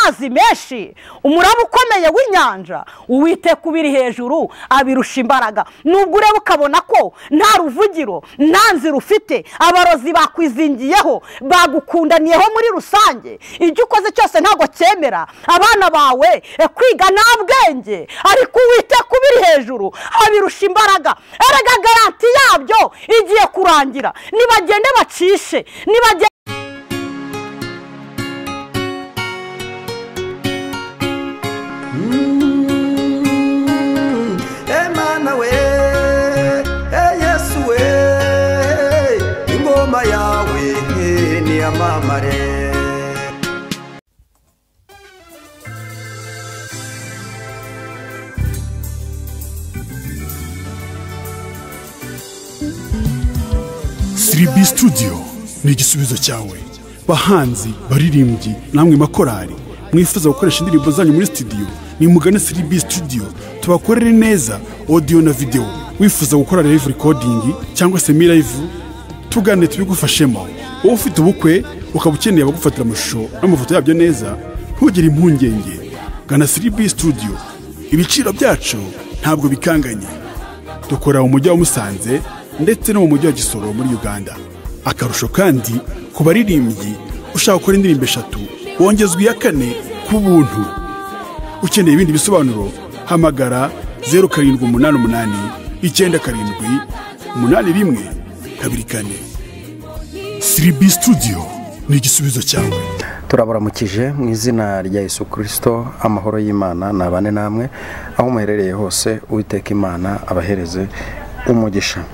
Amazi menshi, umuraba ukomeye w'inyanja, Uwiteka ubiri hejuru abirusha imbaraga. Nubwo ureba ukabona ko nta ruvugiro, nta nzira ufite, abarozi bakwizingiyeho, bagukundaniyeho muri rusange, ibyo ukoze cyose ntabwo cyemera, abana bawe kwiga nta bwenge, ariko Uwiteka ubiri hejuru abirusha imbaraga. Erega garanti yabyo igiye kurangira, nibagende bacishe, nibagende. Emana we, Yesu we, ingoma yawe ni amamare. 3B Studio ni igisubizo cyawe. Bahanzi, baririmbyi, namwe makorari mwifuza gukoresha indirimbo zanyu muri studio, ni mugane 3B Studio tubakorere neza audio na video. Wifuza gukora live recording cyangwa semi live, tugane tubigufashemo. Wowe ufite ubukwe ukaba ukeneye abagufatira amashusho n'amafoto yabyo neza, ntugire impungenge, gana 3B Studio. Ibiciro byacu ntabwo bikanganye. Dukora mu mujyi wa Musanze ndetse no mu mujyi wa Gisoro muri Uganda. Akarusho kandi ku baririmbyi, ushaka gukora indirimbo 3 wongezwa iya 4 ku buntu. Ukeneye ibindi bisobanuro, hamagara 0788 97 81 24. 3B Studio ni igisubizo cyawe. Turabaramukije mu izina rya Yesu Kristo, amahoro y'Imana nabane namwe aho muherereye hose. Uwiteka Imana abahereze umugisha.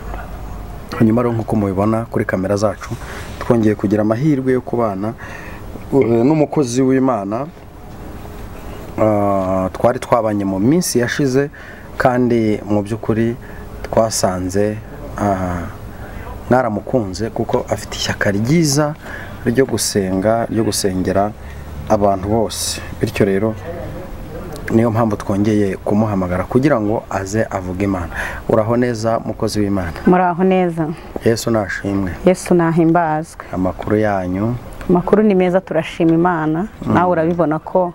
Hanyuma rero nkuko mubibona kuri kamera zacu, twongeye kugira amahirwe yo kubana n'umukozi w'Imana twari twabanye mu minsi yashize, kandi mu by'ukuri twasanze naramukunze kuko afite ishyaka ryiza ryo gusenga, ryo gusengera abantu bose. Bityo rero niyo mpamvu twongeye kumuhamagara kugira ngo aze avuge Imana. Uraho neza mukozi w'Imana? Muraho neza. Yesu nashimwe. Yesu nahimbazwe. Amakuru yanyu? Amakuru ni meza, turashima Imana. Nawe urabibona ko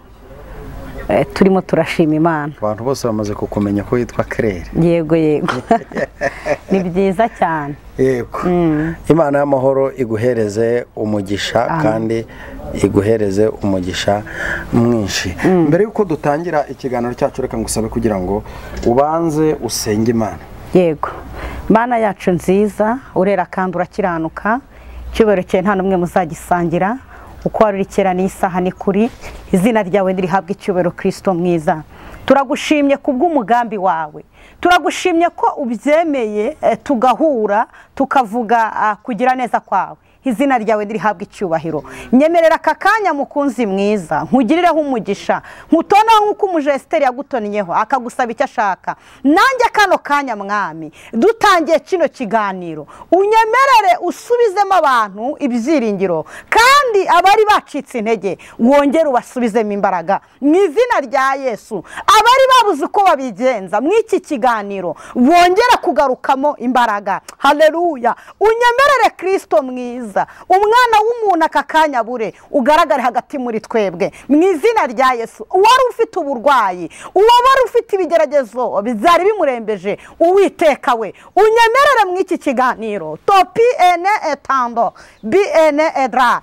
turimo turashima Imana. Abantu bose bamaze kukumenya ko yitwa Claire. Yego yego. Ni byiza cyane. Yego. Imana y'amahoro iguhereze umugisha. Amen. Kandi iguhereze umugisha mwinshi. Mbere yuko dutangira ikiganiro cyacu, reka ngusabe kugira ngo ubanze usenge Imana. Yego. Imana yacu nziza, urera kandi urakiranuka, icyubahiro cyawe nta n'umwe muzagisangira, uko wari kera n'isaha ni kuri, izina ryawe ndirihabwa icyubahiro Kristo mwiza. Turagushimye kubw'umugambi wawe, turagushimye ko ubyemeye tugahura tukavuga kugira neza kwawe. Izina ryawe ndirihabwa icyubahiro. Nyemerera aka kanya mukunzi mwiza, nkugirireho umugisha, nkutona nkuko umujesiteri yagutonyeho akagusaba icyo ashaka. Nanjye kano kanya mwami, dutangiye kino kiganiro, unyemerere usubizemo abantu ibyiringiro, kandi abari bacitse intege wongere ubasubizemo imbaraga mu izina rya Yesu. Abari babuze uko babigenza mu iki kiganiro wongere kugarukamo imbaraga. Haleluya. Unyemerere Kristo mwiza, umwana w'umuntu aka kanya bure ugaragare hagati muri twebwe mu izina rya Yesu. Uwari ufite uburwayi, uwari ufite ibigeragezo bizari bimurembeje, Uwiteka we unyemerere mu iki kiganiro topi ene etando bi ene edra,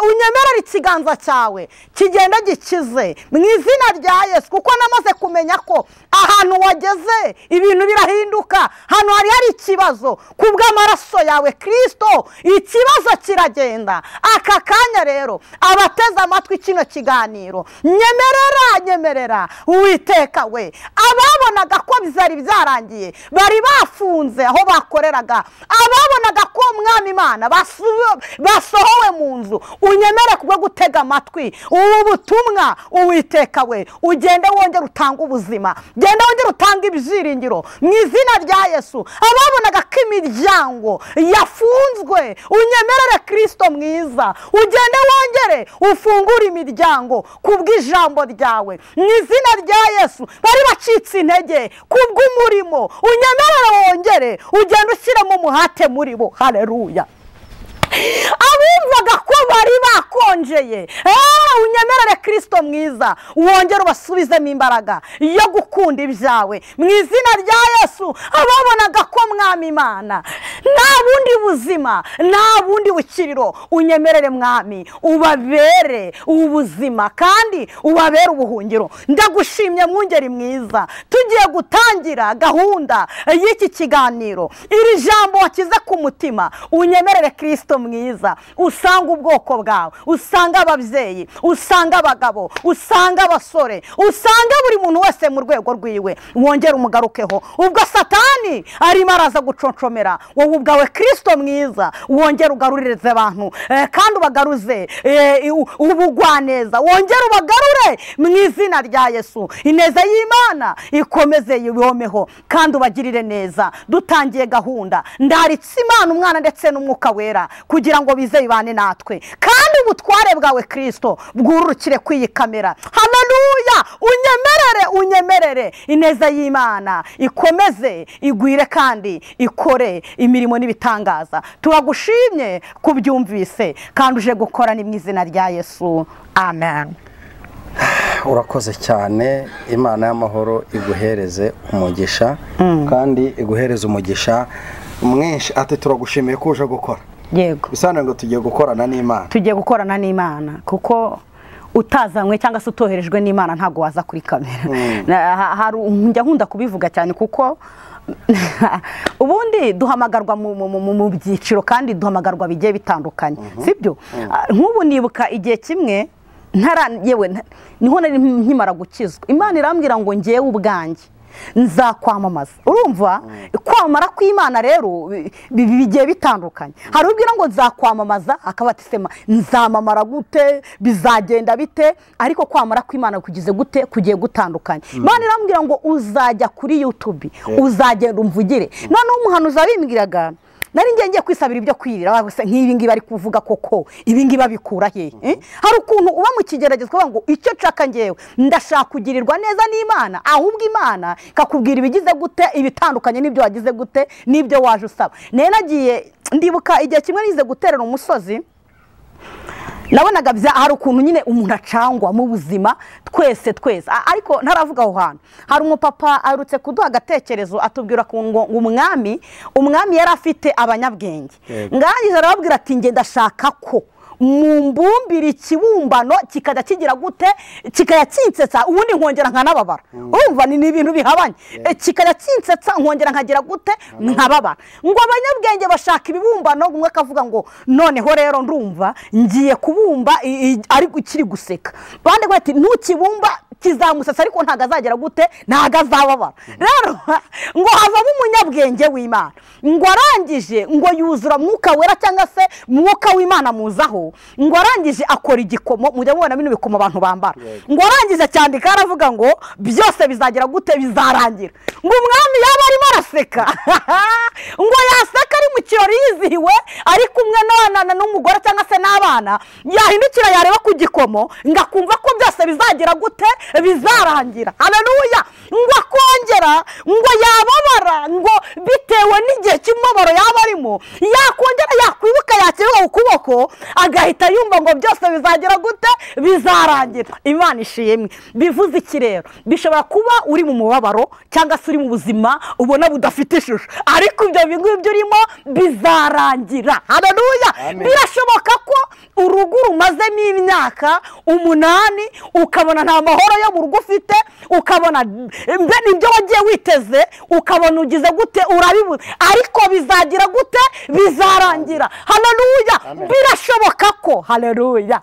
unyemerere ikiganza cyawe kigenda gikize mu izina rya Yesu, kuko namaze kumenya ko ahantu wageze ibintu birahinduka. Hano hari ikibazo, kubw'amaraso yawe Kristo ikibazo kiragenda. Aka kanya rero abateze amatwi kino kiganiro, nyemerera Uwiteka we, ababonaga ko bizari byarangiye, bari bafunze aho bakoreraga, ababonaga ko Umwami Imana basohowe mu nzu, unyemere kubwo gutega amatwi ubu butumwa. Uwiteka we ugende wongere utanga ubuzima, genda wongere utanga ibyiringiro mu izina rya Yesu. Ababonaga ko imiryango yafunzwe, unyemerere Kristo mwiza, ugende wongere ufungure imiryango kubw'ijambo ryawe mu izina rya Yesu. Bari bacitse intege kubw'umurimo, unyemerere wongere ugende ushyiremo umuhate muri bo. Haleluya. Abumvaga ko bari bakonjeye, unyemerere Kristo mwiza, wongere ubasubizemo imbaraga yo gukunda ibyawe mu izina rya Yesu. Ababonaga ko Mwami Imana nta bundi buzima, nta bundi bukiriro, unyemerere Mwami ubabere ubuzima kandi ubabere ubuhungiro. Ndagushimye mwungeri mwiza, tugiye gutangira gahunda y'iki kiganiro. Iri jambo wakize ku mutima, unyemerere Kristo mwiza, usanga ubwoko bwawe, usanga ababyeyi, usanga abagabo, usanga abasore, usanga buri muntu wese mu rwego rwiwe, wongere umugarukeho. Ubwo Satani arimo araza guconcomera, wowe ubwawe Kristo mwiza wongere ugaruririze abantu, kandi ubagaruze ubugwaneza, wongere ubagarure mu izina rya Yesu. Ineza y'Imana ikomeze yibomeho kandi ubagirire neza. Dutangiye gahunda, ndaritse Imana Umwana ndetse n'Umwuka Wera kugira ngo bize bibane natwe, kandi ubutware bwawe Kristo bwururukire kwiyi kamera. Haleluya! Unyemerere, unyemerere ineza y'Imana ikomeze igwire kandi ikore imirimo n'ibitangaza. Turagushimye kubyumvise kandi uje gukora ni mu izina rya Yesu, amen. Urakoze cyane. Imana y'amahoro iguhereze umugisha, kandi iguhereze umugisha mwinshi. Ati turagushimiye ko uje gukora. Yego, bisobanura ngo tugiye gukorana n'Imana, tugiye gukorana n'Imana, kuko utazanywe cyangwa se utoherejwe n'Imana ntabwo waza kuri kamera. Njya nkunda kubivuga cyane kuko ubundi duhamagarwa mu byiciro kandi duhamagarwa bigiye bitandukanye, sibyo? Nk'ubu nibuka igihe kimwe yewe niho nari nkimara gukizwa, Imana irambwira ngo ngewe ubwanjye nzakwamamaza. Urumva kwamamara kw'Imana rero bigiye bitandukanye. Hari ubwira ngo nzakwamamaza akaba ati sema nzamamara gute, bizagenda bite, ariko kwamamara kw'Imana kugize gute, kugiye gutandukanye. Imana irambwira ngo uzajya kuri YouTube, uzagenda umvugire. Noneho umuhanuzi abimbwiraga, nari ngiye kwisabira ibyo kwirira, nk'ibi ngibi bari kuvuga koko, ibi ngibi babikura he? Hari ukuntu uba mu kigeragezo ukavuga ngo icyo nshaka ngewe ndashaka kugirirwa neza n'Imana, ahubwo Imana ikakubwira ibigize gute, ibitandukanye n'ibyo wagize gute, n'ibyo waje usaba. Nari nagiye ndibuka igihe kimwe nize guterera umusozi, nabonaga hari ukuntu nyine umuntu acangwa mu buzima twese twese, ariko ntaravuga aho hantu. Hari umupapa aherutse kuduha agatekerezo atubwira ngo umwami yari afite abanyabwenge, ngarangiza arababwira ati nge ndashaka ko mumbumbira ikibumbano kikajya kigira gute, kikajya kinsetsa, ubundi nkongera nkanababara. Urumva ni ibintu bihabanye, kikajya kinsetsa nkongera nkagira gute, nkababara. Ngo abanyabwenge bashaka ibibumbano, umwe akavuga ngo noneho rero ndumva ngiye kubumba ariko kiri guseka, abandi bati ntukibumba kizamusasa ariko ntago azagera gute, ntago azababara. Rero ngo havamo umunyabwenge w'Imana, ngo arangije ngo yuzura Mwuka Wera cyangwa se Mwuka w'Imana muzaho, ngo arangije akora igikomo, mujya mubona bino bikomo abantu bambara, ngo arangije acyandika aravuga ngo byose bizagera gute, bizarangira. Ngo umwami yaba arimo araseka ngo yaseka ari mu kirori yizihiwe ari kumwe n'umugore cyangwa se n'abana, yahindukira yareba ku gikomo ngo akumva ko byose bizagira gute, bizarangira. Haleluya! Ngo akongera ngo yababara, ngo bitewe n'igihe cy'umubabaro yaba arimo, yakongera yakwibuka yakirwa ukuboko agahita yumva ngo byose bizagira gute, bizarangira. Imana ishimwe. Bivuze iki rero? Bishobora kuba uri mu mubabaro cyangwa se uri mu buzima ubona budafite ishusho, ariko ibyo ngibyo urimo bizarangira. Haleluya! Birashoboka ko urugo rumazemo imyaka 8 ukabona nta mahoro yo mu rugo ufite, ukabona mbe nibyo wagiye witeze, ukabona ugize gute urabibuze, ariko bizagira gute, bizarangira. Haleluya! Birashoboka ko, haleluya,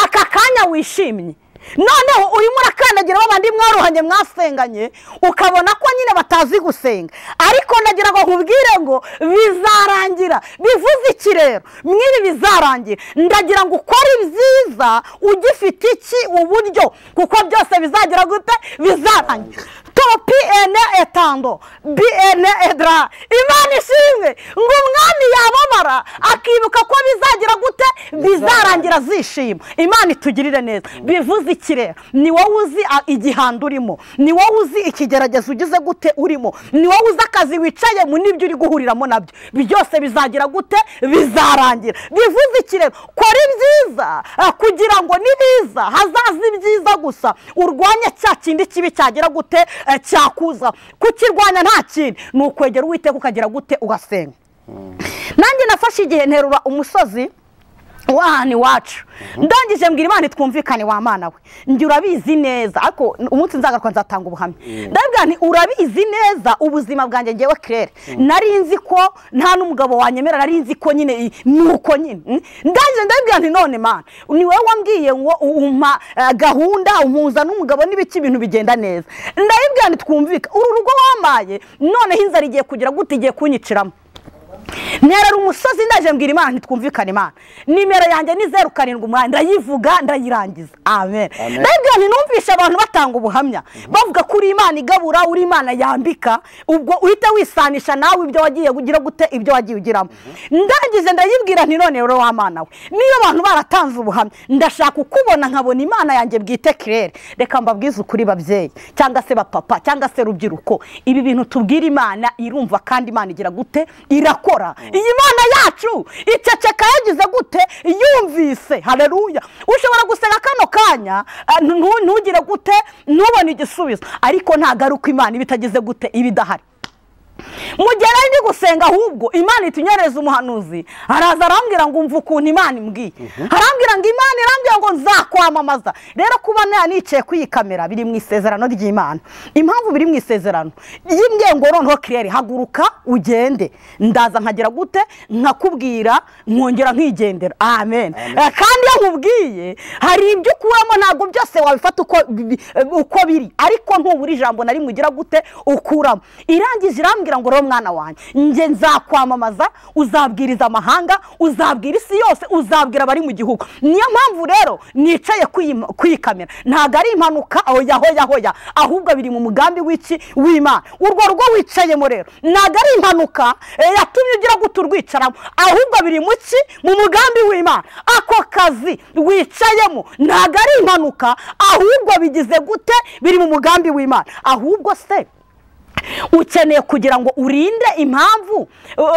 aka kanya wishimye noneho urimo urakandagira babandi mwaruhanye mwasenganye, ukabona ko nyine batazi gusenga, ariko ndagira ngo nkubwire ngo bizarangira. Bivuze iki rero? Mw'ibi bizarangira, ndagira ngo ukore ibyiza ugifite iki uburyo, kuko byose bizagira gute, bizarangira. Topi ene etando bi ene edra. Imana ishimwe. Ngo umwami yababara akibuka ko bizagira gute, bizarangira zishima. Imana itugirire neza. Bivuze iki rero? Ni wowe uzi igihando urimo, ni wowe uzi ikigeragezo ugize gute urimo, ni wowe uzi akazi wicaye mu n'ibyo uri guhuriramo nabyo, byose bizagira gute, bizarangira. Bivuze iki rero? Kora ibyiza kugira ngo nibiza hazaza ibyiza gusa, urwanye cya kindi kibi cyagira gute cyakuza. Kukirwanya nta kindi ni ukwegera Uwiteka ukagira gute, ugasenga. Nanjye nafashe igihe nterura umusozi w'ahantu iwacu, ndangije mbwira Imana twumvikane wa Mana we, njye urabizi neza, ariko umunsi nzagaruka nzatanga ubuhamya. Ndabwira nti urabizi neza ubuzima bwanjye ngewe Claire, nari nzi ko nta n'umugabo wanyemera, nari nzi ko nyine nuko nyine. Ndangije ndabwira nti none Mana, ni wowe wambwiye ngo umpa gahunda umpuza n'umugabo n'ibiki ibintu bigenda neza. Ndabwira nti twumvika, uru rugo wamaye noneho inzara igiye kugira gute, igiye kunyiciramo. Nterera umusozi ndaje mbwira Imana ntitwumvikane Imana, nimero yanjye ni 078, ndayivuga ndayirangiza. Amen. Ndabwira nti numvisha abantu batanga ubuhamya bavuga ko uri Imana igabura, uri Imana yambika, ubwo uhita wisanisha nawe ibyo wagiye ugira gute, ibyo wagiye ugiramo. Ndangije ndayibwira nti none rero wa Mana we, niyo abantu baratanze ubuhamya, ndashaka kukubona nkabona Imana yanjye bwite Claire. Reka mbabwize ukuri babyeyi cyangwa se bapapa cyangwa se rubyiruko, ibi bintu tubwira Imana irumva kandi Imana igira gute, irakora. Iyi Mana yacu iceceka yagize gute, yumvise. Haleluya. Ushobora gusenga kano kanya ntugire gute, ntubone igisubizo, ariko ntagaruka Imana ibitagize gute, ibidahari. Mu gihe nari ndi gusenga ahubwo Imana itunyereza umuhanuzi, araza arambwira ngo umva ukuntu Imana imbwiye, arambwira ngo Imana irambwira ngo nzakwamamaza. Rero kuba nicaye kuri iyi kamera biri mu isezerano ry'Imana. Impamvu biri mu isezerano, yimbwiye ngo noneho Claire haguruka ugende, ndaza nkagira gute, nkakubwira nkongera nkigendera. Amen. Kandi iyo nkubwiye hari ibyo ukuramo, ntabwo byose wabifata uko biri, ariko ntubura ijambo na rimwe ugira gute ukuramo. Irangije irambwira ngo rero mwana wanjye, nge nzakwamamaza, uzabwiriza amahanga, uzabwira isi yose, uzabwira abari mu gihugu. Niyo mpamvu rero nicaye kuri kamera, ntabwo ari impanuka, oya hoya hoya, ahubwo biri mu mugambi w'iki w'Imana. Urwo rugo wicayemo rero ntabwo ari impanuka yatumye ugira gute urwicaramo, ahubwo biri mu ki, mu mugambi w'Imana. Ako kazi wicayemo ntabwo ari impanuka, ahubwo bigize gute, biri mu mugambi w'Imana. Ahubwo se ukeneye kugira ngo urinde impamvu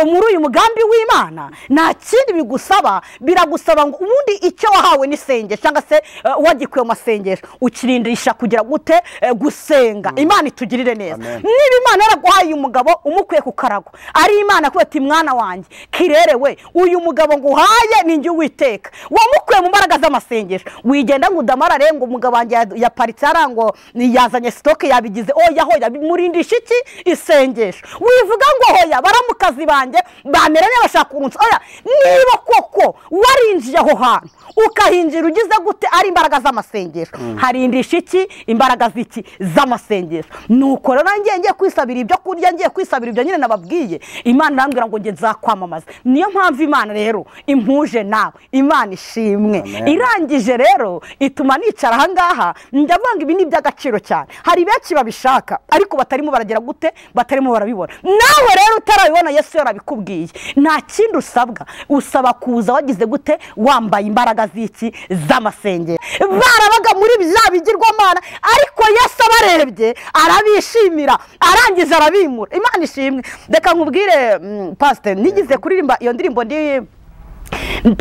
muri uyu mugambi w'Imana, nta kindi bigusaba, biragusaba ngo ubundi icyo wahawe n'isengesho cyangwa se wagikuye mu masengesho ukirindisha kugira gute, gusenga. Imana itugirire neza. Niba Imana yaraguhaye umugabo umukuye ku karago, ari Imana kuba ati mwana wanjye Kirere we, uyu mugabo nguhaye ni njye Uwiteka wamukuye mu mbaraga z'amasengesho, wigenda ngo udamarare ngo umugabo wanjye yaparitse arango yazanye stoke yabigize, oya hoya, murindisha iki, isengesho. Wivuga ngo hoya baramukazi banjye bameranye bashaka urunsi, oya, niba koko warinjiye aho hantu ukahinjira ugize gute, ari imbaraga z'amasengesho. Harindisha iki, imbaraga z'iki, z'amasengesho. Nuko rero ngiye ngiye kwisabira ibyo kurya, ngiye kwisabira ibyo nyine nababwiye, Imana irambwira ngo nge nzakwamamaza. Niyo mpamvu Imana rero impuje nawe. Imana ishimwe. Irangije rero ituma nicara aha ngaha, ndavuga ibi ni iby'agaciro cyane. Hari benshi babishaka ariko batarimo baragira gute, batarimo barabibona. Nawe rero utarabibona, Yesu yarabikubwiye. Nta kindi usabwa, usaba kuza wagize gute, wambaye imbaraga z'iki, z'amasengero. Barabaga muri bya bigirwamana, ariko Yesu abarebye arabishimira, arangiza arabimura. Imana ishimwe. Reka nkubwire pastor, nigize kuririmba iyo ndirimbo ndi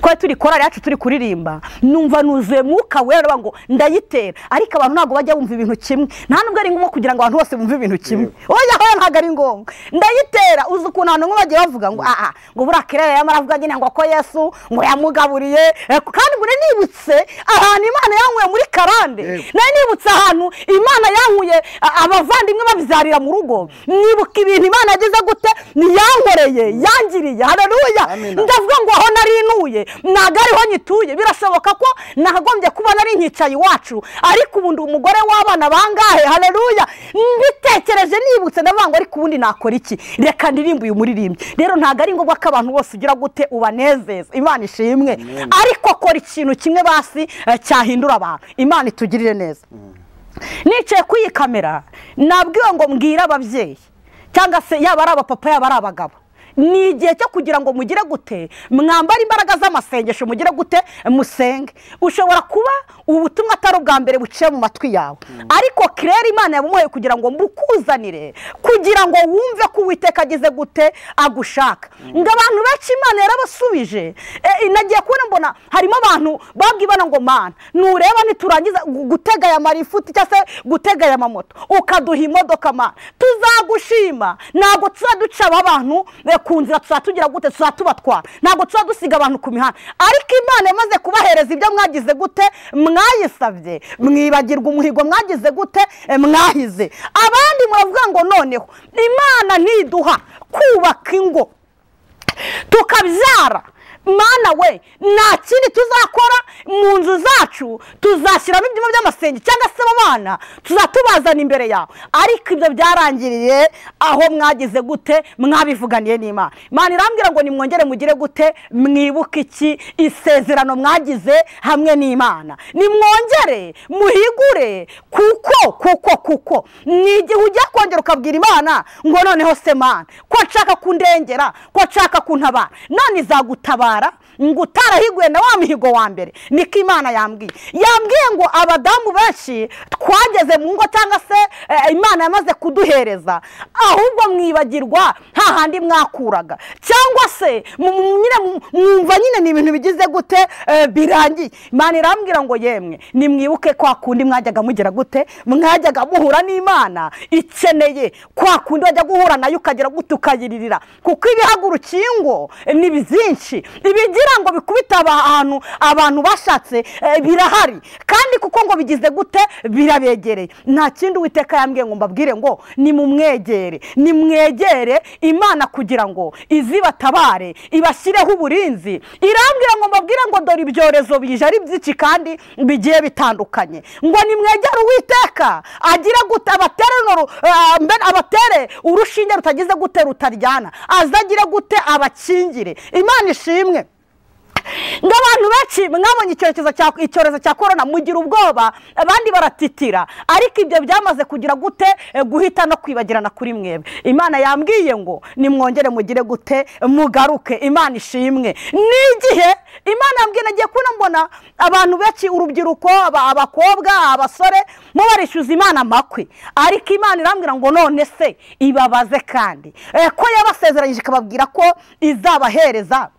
twari turi korali yacu turi kuririmba, numva nuzuye mwuka wera ngo ndayitera, ariko abantu ntabwo bajya bumva ibintu kimwe. Nta nubwo ari ngombwa kugira ngo abantu bose bumve ibintu kimwe, oya hoya ntabwo ari ngombwa. Ndayitera, uzi ukuntu abantu bagiye bavuga ngo aha ngo buriya Claire yamara avuga nyine ngo ko Yesu ngo yamugaburiye, kandi ngo nibutse ahantu Imana yankuye muri karande, nari nibutse ahantu Imana yankuye abavandimwe babyarira mu rugo, nibuka ibintu Imana yagize gute, niyankoreye, yangiriye. Haleluya. Ndavuga ngo aho nari ntuye ntabwo ariho nyituye, birashoboka ko nakagombye kuba nari nkicaye iwacu, ariko ubundi umugore w'abana bangahe. Haleluya. Mbitekereje nibutse ndavuga ngo ariko ubundi nakora iki, reka ndirimbe uyu muririmbyi. Rero ntabwo ari ngombwa ko abantu bose ugira gute ubanezeza. Imana ishimwe. Ariko kora ikintu kimwe basi cyahindura abantu. Imana itugirire neza. Nicaye kuri iyi kamera Nabwiwe ngo mbwira ababyeyi cyangwa se yaba ari abapapa yaba ari abagabo, ni igihe cyo kugira ngo mugire gute, mwambare imbaraga z'amasengesho, mugire gute, musenge. Ushobora kuba ubutumwa atari ubwa mbere buciye mu matwi yawe, ariko kirere Imana yabumuhaye kugira ngo mbukuzanire, kugira ngo wumve ko Uwiteka agize gute agushaka. Ngo abantu benshi Imana yarabasubije. Nagiye kubona mbona harimo abantu babwibana ngo Mana nureba niturangiza gutega aya marifuti cyangwa se gutega aya mamoto ukaduha imodoka, Mana tuzagushima. Ntabwo tuzaduca aba bantu ku nzira, tuzatugira gute, tuzatubatwara, ntabwo tuzadusiga abantu ku mihanda. Ariko Imana yamaze kubahereza ibyo mwagize gute, mwayisabye, mwibagirwa umuhigo mwagize gute, mwahize. Abandi muravuga ngo noneho Imana ntiduha kubaka ingo tukabyara, Mana we nta kindi tuzakora mu nzu zacu, tuzashyiramo ibyuma by'amasenge cyangwa se abana tuzatubazana imbere yawe. Ariko ibyo byarangiriye aho mwagize gute, mwabivuganiye n'Imana. Imana irambwira ngo nimwongere mugire gute, mwibuke iki isezerano mwagize hamwe n'Imana, nimwongere muhigure, kuko kuko kuko ni igihe ujya kongera ukabwira Imana ngo noneho se Mana ko nshaka kundengera, ko nshaka kuntabara, none izagutabara ngo utarahiguye na wa mihigo wa mbere. Niko Imana yambwiye ngo abadamu benshi twageze mu ngo cyangwa se Imana yamaze kuduhereza, ahubwo mwibagirwa hahandi mwakuraga, cyangwa se mwumva nyine ni ibintu bigize gute birangiye. Imana irambwira ngo yemwe nimwibuke kwa kundi mwajyaga mugera gute, mwajyaga muhura n'Imana ikeneye kwa kundi wajya guhura nayo ukagera gute ukayiririra, kuko ibihagurukiye ingo ni byinshi, ibigira ngo bikubita abantu abantu bashatse birahari, kandi kuko ngo bigize gute birabegereye. Nta kindi Uwiteka yambwiye ngo mbabwire ngo nimumwegere, nimwegere Imana kugira ngo izibatabare, ibashyireho uburinzi. Irambwira ngo mbabwire ngo dore ibyorezo bije ari byinshi kandi bigiye bitandukanye, ngo nimwegere Uwiteka agira gute abatere urushinge rutagize gute rutaryana, azagire gute abakingire. Imana ishimwe. Ngo abantu benshi mwabonye icyorezo cya korona mugira ubwoba, abandi baratitira, ariko ibyo byamaze kugira gute guhita no kwibagirana kuri mwebwe. Imana yambwiye ngo nimwongere mugire gute mugaruke. Imana ishimwe. N'igihe Imana yambwiye, nagiye kubona mbona abantu benshi, urubyiruko, abakobwa, abasore, mu barishyuza Imana amakwe, ariko Imana irambwira ngo none se ibabaze kandi ko yabasezeranyije ikababwira ko izabahereza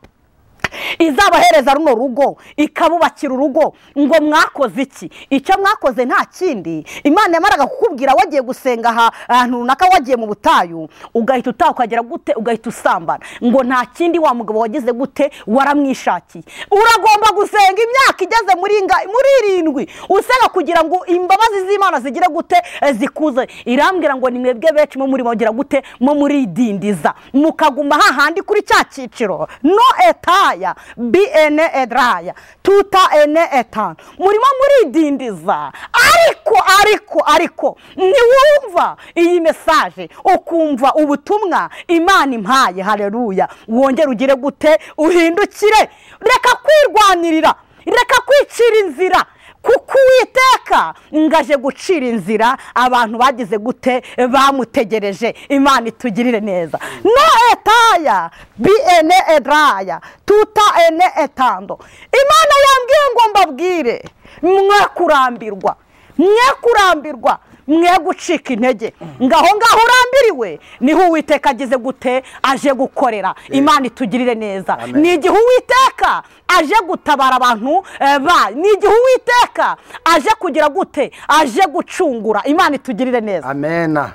runo rugo, ikabubakira urugo, ngo mwakoze iki? Icyo mwakoze nta kindi. Imana yamaraga kukubwira wagiye gusenga ahantu runaka, wagiye mu butayu, ugahita utaha ukagera gute, ugahita usambana, ngo nta kindi wa mugabo wagize gute waramwishakiye. Uragomba gusenga imyaka igeze muri 7 usenga kugira ngo imbabazi z'Imana zigire gute zikuze. Irambwira ngo nimwebwe benshi mu muri bagira gute mu muridindiza, mukaguma hahandi kuri cya cyiciro no etaya bn edraya tuta ene etan, murimo muridindiza. Ariko ariko ariko niwumva iyi message ukumva ubutumwa Imana impaye, haleluya, wongere ugire gute uhindukire. Reka kwirwanirira, reka kwicira inzira, kuko Uwiteka ngaje gucira inzira abantu bagize gute bamutegereje. Imana itugirire neza. No etaya bn edraya tuta ene etando. Imana yambwiye ngo mbabwire mwe kurambirwa, mwe kurambirwa, mwe gucika intege. Ngaho ngaho urambiriwe niho Uwiteka agize gute aje gukorera. Imana itugirire neza. Ni igihe Uwiteka aje gutabara abantu ba, ni igihe Uwiteka aje kugira gute aje gucungura. Imana itugirire neza. Amena.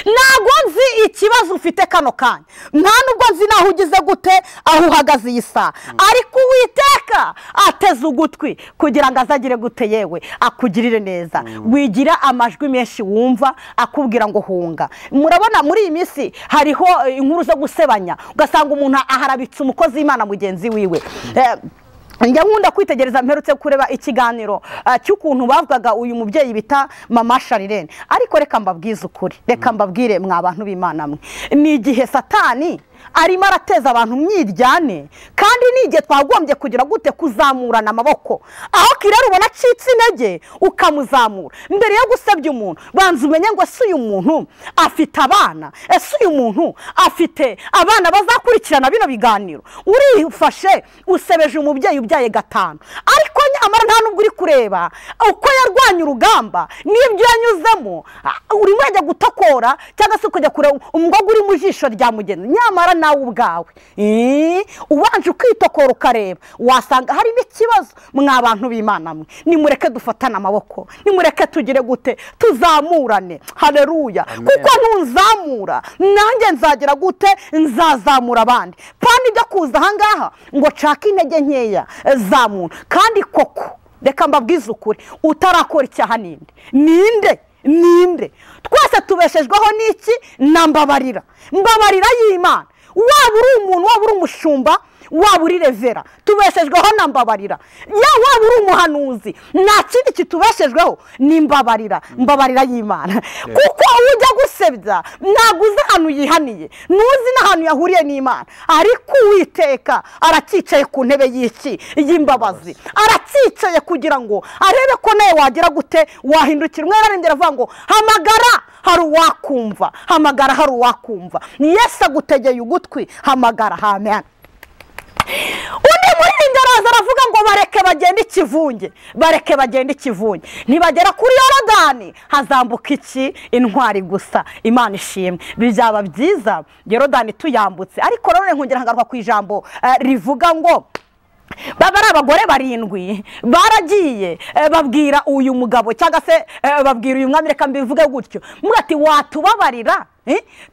Ntabwo nzi ikibazo ufite kano kanya, nta nubwo nzi naho ugize gute aho uhagaze iyi saha, ariko Uwiteka ateze ugutwi kugira ngo azagire gute yewe akugirire neza. Wigira amajwi menshi wumva akubwira ngo hunga. Murabona muri iyi minsi hariho inkuru zo gusebanya, ugasanga umuntu aharabitse umukozi w'Imana mugenzi wiwe. Njya nkunda kwitegereza, mperutse kureba ikiganiro cy'ukuntu bavugaga uyu mubyeyi bita Mama Sharirene. Ariko reka mbabwize ukuri, reka mbabwire mwa bantu b'Imana mwe, ni igihe Satani arimo arateza abantu myiryane, kandi n'igihe twagombye kugira gute kuzamurana amaboko. Aho kirero ubona acitse intege ukamuzamura. Mbere yo gusebya umuntu banza umenye ngo ese uyu muntu afite abana, ese uyu muntu afite abana bazakurikirana bino biganiro. Urifashe usebeje umubyeyi ubyaye 5, ariko nyamara nta nubwo uri kureba uko yarwanya urugamba n'ibyo yanyuzemo. Urimo ajya gutokora cyangwa se ukajya kureba umugore uri mu jisho rya mugenzi, nyamara nawe ubwawe ubanje ukitokora ukareba wasanga harimo ikibazo. Mwa bantu b'Imana mwe, nimureke dufatane amaboko, nimureke tugire gute tuzamurane. Haleluya. Kuko ntunzamura nanjye nzagira gute, nzazamura abandi. Pani ibyo kuza ahangaha ngo nshake intege nkeya za muntu. Kandi koko reka mbabwize ukuri, utarakora icyaha ninde? Ninde? Ninde? Twese tubeshejweho n'iki? Na mbabarira, mbabarira y'Imana. Waba uri umuntu, waba uri umushumba, waba uri revera, tubeshejweho na mbabarira. Waba uri umuhanuzi, nta kindi kitubeshejweho ni mbabarira, mbabarira y'Imana. Kuko ujya gusebya ntabwo uzi ahantu yihaniye, ntuzi n'ahantu yahuriye n'Imana, ariko Uwiteka aracyicaye ku ntebe y'iki y'imbabazi, aracyicaye kugira ngo arebe ko nawe wagira gute wahindukira. Umwe yararengera avuga ngo hamagara hari uwakumva, hamagara hari uwakumva. Yesu agutegeye ugutwi, hamagara. Amen. Undi muririmbyi araza aravuga ngo bareke bagende ikivunge, bareke bagende ikivunge. Ntibagera kuri Yorodani hazambuka iki? Intwari gusa. Imana ishimwe. Bizaba byiza Yorodani tuyambutse. Ariko none nkongera nkagaruka ku ijambo rivuga ngo baba ari abagore 7 baragiye babwira uyu mugabo cyangwa se babwira uyu mwami, reka mbivuge gutyo, ati watubabarira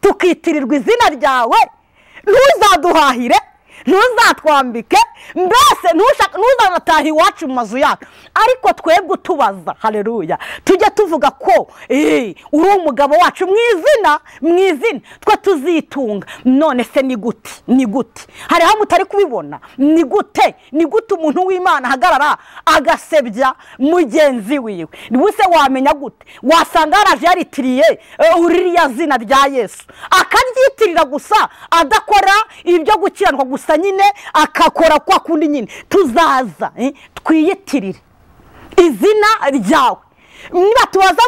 tukitirirwa izina ryawe, ntuzaduhahire, ntuzatwambike, mbese ntuzanataha iwacu mu mazu yacu, ariko twebwe utubaza. Haleluya. Tujye tuvuga ko uri umugabo wacu mu izina, mu izina twe tuzitunga. None se ni gute? Ni gute? Hari aho mutari kubibona. Ni gute? Ni gute umuntu w'Imana ahagarara agasebya mugenzi wiwe? Buse wamenya gute? Wasanga yaraje yaritiriye uriya zina rya Yesu, akaryitirira gusa adakora ibyo gukiranwa gusa nyine, akakora kwa kundi nyine. Tuzaza twiyitirire izina ryawe. Niba tubaza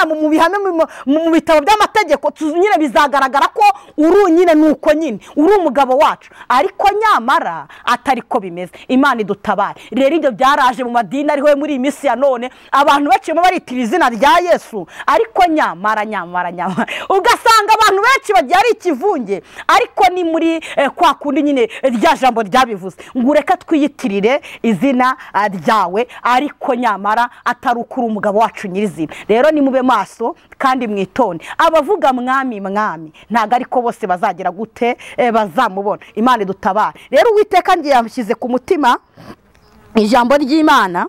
mu bihame mu bitabo by'amategeko nyine bizagaragara ko uri nyine nuko nyine uri umugabo wacu, ariko nyamara atari ko bimeze. Imana idutabare. Rero ibyo byaraje mu madini ariho muri iyi minsi ya none, abantu baciyemo baritira izina rya Yesu, ariko nyamara nyamara nyamara ugasanga abantu benshi bagiye ari ikivunge, ariko ni muri kwa kundi nyine rya jambo ryabivuze ngo reka twiyitirire izina ryawe, ariko nyamara atari ukuri umugabo wacu nyirizina. Rero ni mube maso kandi mwitonde. Abavuga mwami mwami ntago ariko bose bazagira gute bazamubona. Imana idutabare. Rero Uwiteka ngiye yamushyize ku mutima ijambo ry'Imana.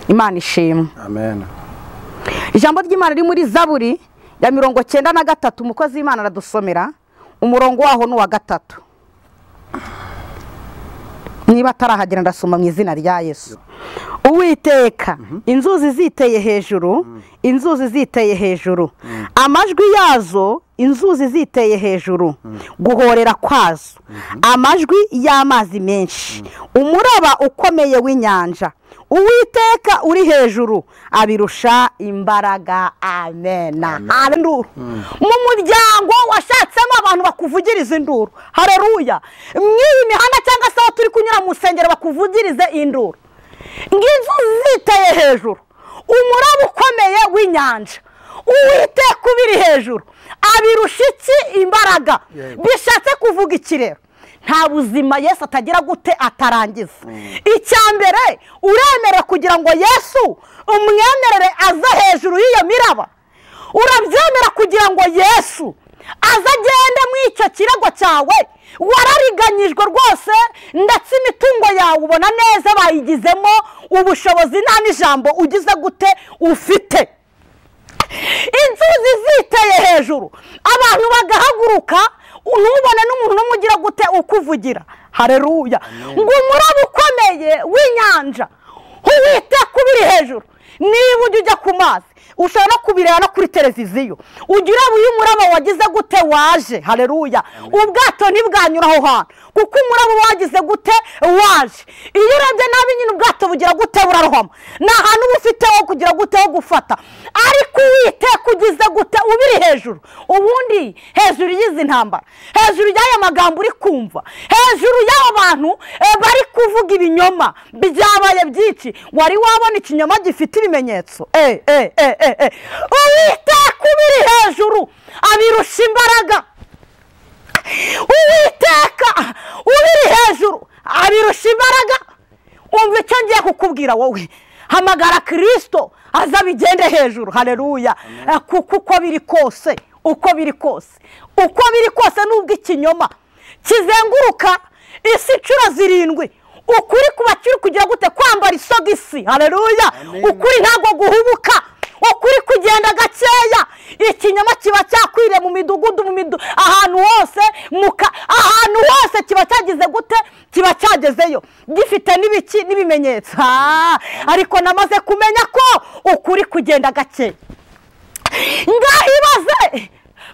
Imana ishimwe. Amen. Ijambo ry'Imana riri muri Zaburi ya 93, umukozi w'Imana aradusomera umurongo waho ni uwa 3. Niba atarahagera ndasoma mu izina rya Yesu. Uwiteka, inzuzi ziteye hejuru, inzuzi ziteye hejuru, amajwi yazo inzuzi ziteye hejuru, guhorera kwazo, amajwi y'amazi menshi, umuraba ukomeye w'inyanja. Uwiteka uri hejuru abirusha imbaraga. Amena. Induru mu muryango washatsemo abantu bakuvugiriza induru. Haleluya. Mw'iyi mihanda cyangwa se aho turi kunyura mu nsengero bakuvugirize induru. Nginzuzi ziteye hejuru, umuraba ukomeye w'inyanja, Uwiteka ubiri hejuru abirusha iki? Imbaraga. Bishatse kuvuga iki rero? Nta buzima Yesu atagira gute atarangiza. Icya mbere uremere kugira ngo Yesu umwemerere aze hejuru y'iyo miraba. Urabyemera kugira ngo Yesu aze agende mu icyo kirego cyawe warariganyijwe rwose, ndetse imitungo yawe ubona neza bayigizemo ubushobozi, nta n'ijambo ugize gute ufite. Inzuzi ziteye hejuru, abantu bagahaguruka, ntubone n'umuntu n'umwe ugira gute ukuvugira. Haleluya. Ngo umuraba ukomeye w'inyanja, Uwiteka ubiri hejuru, niba ujya ujya ku mazi ushobora no kubireba no kuri televiziyo, ujya ureba uyu muraba wagize gute waje. Haleluya. Ubwato ntibwanyura aho hantu kuko umuraba wagize gute waje. Iyo urebye nabi nyine ubwato bugira gute burarohama, ni ahantu uba ufite ho kugira gute ho gufata. Ariko Uwiteka ugize gute ubiri hejuru, ubundi hejuru y'izi ntambara, hejuru y'aya magambo uri kumva, hejuru y'aba bantu bari kuvuga ibinyoma byabaye byinshi. Wari wabona ikinyoma gifite ibimenyetso? Uwiteka ubiri hejuru abirusha imbaraga. Uwiteka ubiri hejuru abirusha imbaraga. Umva icyo ngiye kukubwira wowe, hamagara Kristo aza bigende hejuru. Haleluya. Kuko uko biri kose, uko biri kose, uko biri kose, nubwo ikinyoma kizenguruka isi inshuro 7, ukuri kuba kiri kugira gute kwambara isogisi. Haleluya. Ukuri ntabwo guhubuka, ukuri kugenda gakeya. Ikinyoma kiba cyakwiriye mu midugudu, ahantu hose, ahantu hose kiba cyagize gute, kiba cyagezeyo gifite n'ibiki n'ibimenyetso. Ariko namaze kumenya ko ukuri kugenda gake. Ngaho ibaze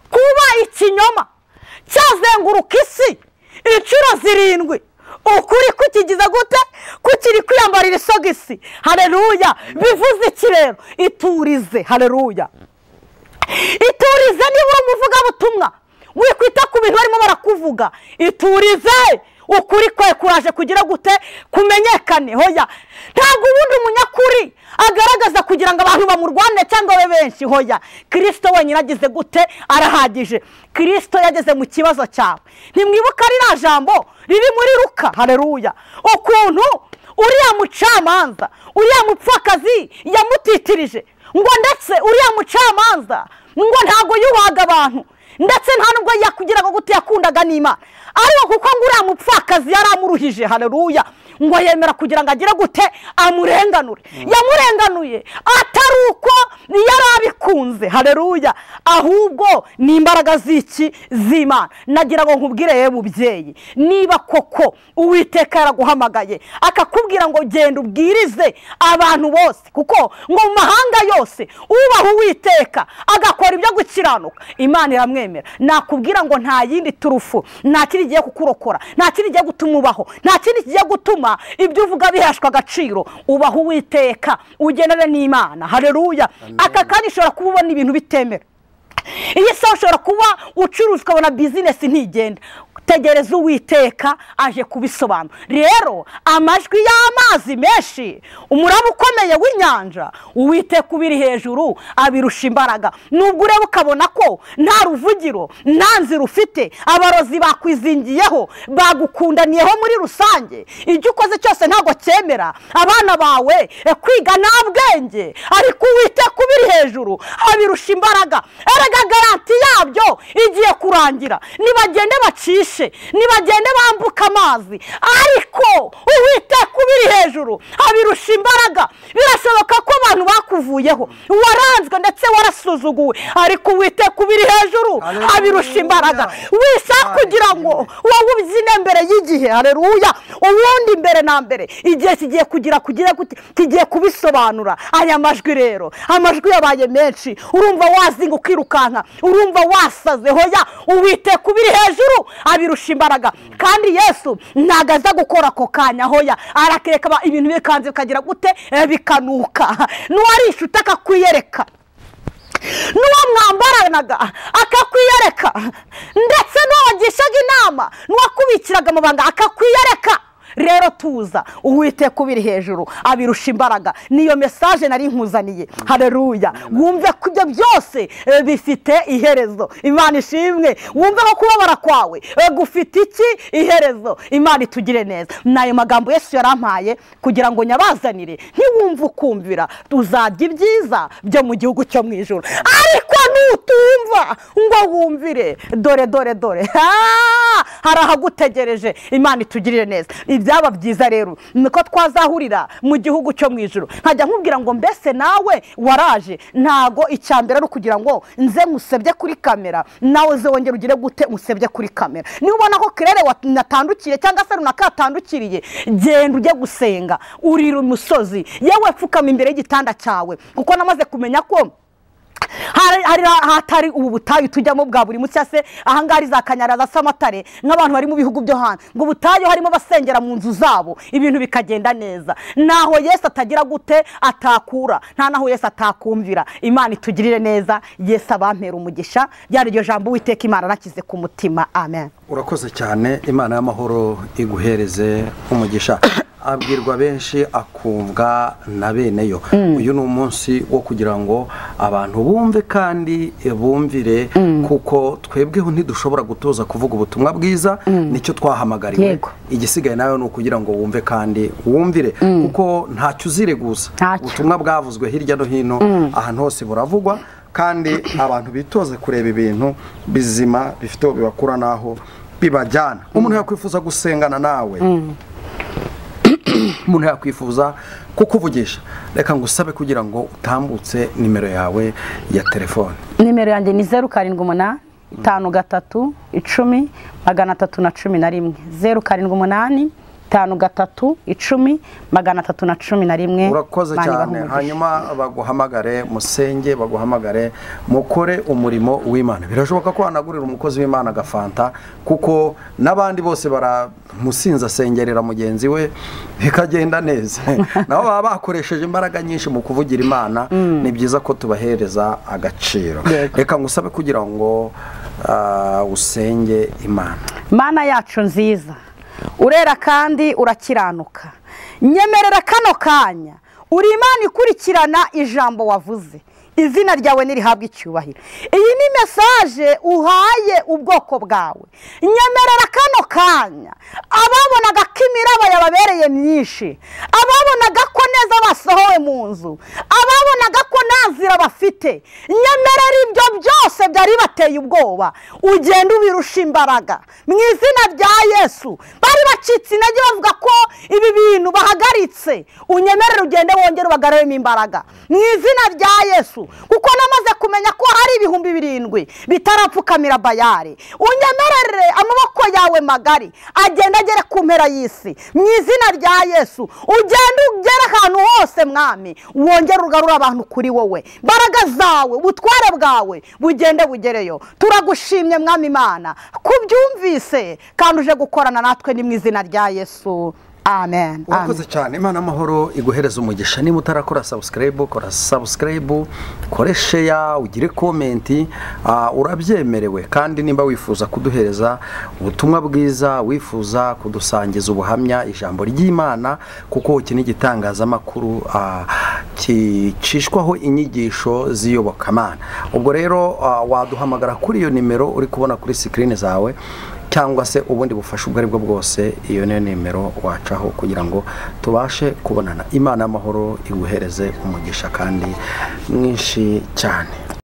kuba ikinyoma cyazenguruka isi inshuro 7, ukuri kukigize gute kukiri kwiyambarira isogisi. Haleluya. Bivuze iki rero? Iturize. Haleluya. Iturize. Niba uri umuvugabutumwa wikwita ku bintu barimo barakuvuga, iturize. Ukuri kwe kuraje kugira gute kumenyekane. Hoya, ntabwo ubundi umunyakuri agaragaza kugira ngo abantu bamurwane cyangwa babe benshi. Hoya, Kristo wenyine agize gute arahagije. Kristo yageze mu kibazo cyawe. Ntimwibuka ririya jambo riri muri Luka? Haleluya. Ukuntu uriya mucamanza, uriya mupfakazi yamutitirije, ngo ndetse uriya mucamanza ngo ntabwo yubahaga abantu, ndetse nta nubwo yakugiraga gute yakundaga n'Imana, ariko kuko ngo uriya mupfakazi yaramuruhije. Haleluya. Ngo yemera kugira ngo agire gute amurenganure. Yamurenganuye atari uko yarabikunze. Haleluya. Ahubwo ni imbaraga z'iki z'Imana. Nagira ngo nkubwire yewe mubyeyi, niba koko Uwiteka yaraguhamagaye akakubwira ngo genda ubwirize abantu bose, kuko ngo mu mahanga yose ubaha Uwiteka agakora ibyo gukiranuka Imana iramwemera. Nakubwira ngo nta yindi turufu, nta kindi kigiye kukurokora, nta kindi kigiye gutuma ubaho, nta kindi kigiye gutuma ibyo uvuga bihashwa agaciro. Ubaho Uwiteka, ugendane n'Imana. Haleluya. Aka kanya ushobora kuba ubona ibintu bitemera. Iyi saha ushobora kuba ucuruza ukabona bizinesi ntigenda. Tegereza Uwiteka aje kubisobanura. Rero amajwi y'amazi menshi, umuraba ukomeye w'inyanja, Uwiteka ubiri hejuru abirusha imbaraga. Nubwo ureba ukabona ko nta ruvugiro, nta nzira ufite, abarozi bakwizingiyeho, bagukundaniyeho muri rusange, ibyo ukoze cyose ntabwo cyemera, abana bawe kwiga nta bwenge, ariko Uwiteka ubiri hejuru abirusha imbaraga. Erega garanti yabyo igiye kurangira, nibagende bacishe, nibagende bambuka amazi, ariko Uwiteka ubiri hejuru abirusha imbaraga. Birashoboka ko abantu bakuvuyeho, waranzwe ndetse warasuzuguwe, ariko Uwiteka ubiri hejuru abirusha imbaraga. Wishaka kugira ngo wowe ubyine mbere y'igihe. Haleluya. Ubundi mbere na mbere igihe kigiye kugira kigiye kubisobanura. Aya majwi rero, amajwi yabaye menshi, urumva wazinga ukirukanka, urumva wasaze. Hoya, Uwiteka ubiri hejuru abirusha imbaraga. Kandi Yesu ntago aza gukora ako kanya. Hoya, arakireka ibintu bikanze bikagira gute bikanuka. N'uwari inshuti akakwiyereka, n'uwo mwambaranaga akakwiyereka, ndetse n'uwo wagishaga inama, n'uwakubikiraga amabanga akakwiyereka. Rero tuza, Uwiteka ubiri hejuru abirusha imbaraga. Niyo message nari nkuzaniye. Haleluya. Wumve ko ibyo byose bifite iherezo. Imana ishimwe. Wumve ko kubabara kwawe gufite iki iherezo. Imana itugire neza. Nayo magambo Yesu yarampaye kugira ngo nyabazanire. Ntiwumve ukumvira, tuzarya ibyiza byo mu gihugu cyo mu ijuru. Ariko nutumva ngo wumvire, dore dore dore, hari ahagutegereje. Imana itugirire neza. Ibyaba byiza rero niko twazahurira mu gihugu cyo mu ijuru. Nkajya nkubwira ngo mbese nawe waraje, ntago icyambere ari ukugira ngo nze musebye kuri kamera, nawe ze wongera ugire gute musebye kuri kamera. Niba ubona ko kirere natandukiriye cyangwa se runaka yatandukiriye, genda ujye gusenga, urira umusozi, yewe pfukama imbere y'igitanda cyawe, kuko namaze kumenya ko hari hatari ubu butayu tujyamo bwa buri munsi, se ahangari za Kanyaraza Samatare nk'abantu bari mu bihugu byo hanze, ngo butayu harimo basengera mu nzu zabo ibintu bikagenda neza. Naho Yesu atagira gute atakura, nta naho Yesu atakumvira. Imana itugirire neza, Yesu abampera umugisha. Byari iryo jambo Uwiteka Imana nakize ku mutima. Amen. Urakoze cyane, Imana y'amahoro iguhereze umugisha. Abwirwa benshi akumvwa na beneyo. Uyu ni umunsi wo kugira ngo abantu bumve kandi bumvire, kuko twebweho ntidushobora gutoza kuvuga ubutumwa bwiza, nicyo twahamagariwe. Igisigaye nawe ni ukugira ngo wumve kandi wumvire, kuko ntacyo uzireguza. Ubutumwa bwavuzwe hirya no hino, ahantu hose buravugwa, kandi abantu bitoze kureba ibintu bizima bifite bibakura naho bibajyana. Umuntu yakwifuza gusengana nawe, umuntu yakwifuza kukuvugisha, reka ngusabe kugira ngo utambutse nimero yawe ya telefone. Nimero yanjye ni 078 53 10 311, 078 53 10 311. Urakoze cyane. Hanyuma baguhamagare musenge, baguhamagare mukore umurimo w'Imana. Birashoboka ko wanagurira umukozi w'Imana agafanta, kuko n'abandi bose baramusinza sengerera mugenzi we bikagenda neza. Nabo baba bakoresheje imbaraga nyinshi mu kuvugira Imana. Ni byiza ko tubahereza agaciro. Reka ngusabe kugira ngo usenge Imana. Mana yacu nziza, urera kandi urakiranuka, nyemerera kano kanya uri Imana ikurikirana ijambo wavuze, izina ryawe nirihabwe icyubahiro. Iyi ni message uhaye ubwoko bwawe. Nyemerera kano kanya ababonaga ko imiraba yababereye myinshi, ababonaga ko neza basohowe mu nzu, ababonaga ko nta nzira bafite, nyemerera ibyo byose byari bateye ubwoba ugenda ubirusha imbaraga mu izina rya Yesu. Bari bacitse intege bavuga ko ibi bintu bahagaritse, unyemerere ugende wongere ubagaruremo imbaraga mu izina rya Yesu, kuko namaze kumenya ko hari 7,000 bitarapfukamira Bayari. Unyemerere amaboko yawe magari agenda agere ku mpera y'isi mu izina rya Yesu. Ugende ugere ahantu hose Mwami, wongere ugarura abantu kuri wowe. Imbaraga zawe, ubutware bwawe bugende bugereyo. Turagushimye Mwami Imana kubyumvise kandi uje gukorana natwe, ni mu izina rya Yesu. Amen. Urakoze cyane. Imana amahoro iguhereza umugisha. Niba utarakora subscribe, kora subscribe, kore share, ugire comment, urabyemerewe. Kandi nimba wifuza kuduhereza ubutumwa bwiza, wifuza kudusangiza ubuhamya ijambo ry'Imana, kuko iki ni igitangazamakuru kicishwaho inyigisho z'iyobokamana. Ubwo rero waduhamagara kuri iyo nimero uri kubona kuri screen zawe, cyangwa se ubundi bufasha ubwo aribwo bwose, iyo niyo nimero wacaho kugira ngo tubashe kubonana. Imana y'amahoro iguhereze umugisha kandi mwinshi cyane.